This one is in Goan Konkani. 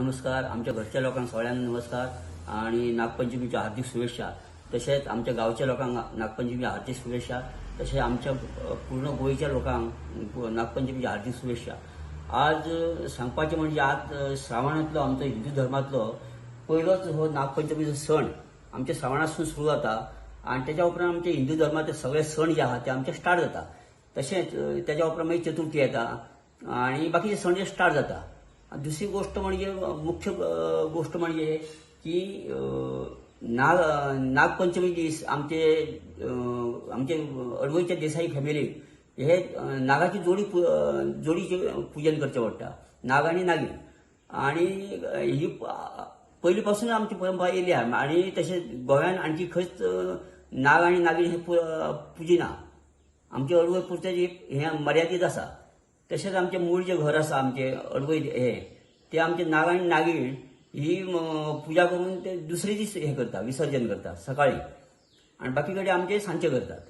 नमस्कार. आमच्या घरच्या लोकांक सगळ्यांक नमस्कार आणि नागपंचमीच्या हार्दिक शुभेच्छा. तशेंच आमच्या गांवच्या लोकांक नागपंचमीच्या हार्दिक शुभेच्छा. तशेंच आमच्या पूर्ण गोंयच्या लोकांक नागपंचमीच्या हार्दिक शुभेच्छा. आज सांगपाचें म्हणजे आज श्रावणांतलो, आमचो हिंदू धर्मांतलो पयलोच हो नागपंचमीचो सण आमच्या श्रावणासून सुरू जाता आनी तेच्या उपरांत आमचे हिंदू धर्माचे सगळे सण जे आहा ते आमचे स्टार्ट जाता. तशेंच तेच्या उपरांत मागीर चतुर्थी येता आणि बाकीचे सण जे स्टार्ट जाता. आनी दुसरी गोष्ट म्हणजे, मुख्य गोष्ट म्हणजे की नाग नागपंचमी दीस आमचे आमचे अडवयच्या देसाई फॅमिलीक हे नागाची जोडी, जोडीचे पूजन करचें पडटा, नाग आनी नागीण. आणि ही पयलीं पासून आमची परंपरा येयली आहा. आणि तशेंच गोंयान आणखी खंयच नाग आनी नागीण हे पुजिना. आमचे अडवय पुरतें हें मर्यादीत आसा. तशेंच आमचें मूळ जें घर आसा आमचें अडवय हें, ते आमचे नाग आनी नागीण ही पुजा करून ते दुसरे दीस हें करता, विसर्जन करता सकाळी, आनी बाकी कडेन आमचे सांजचे करतात.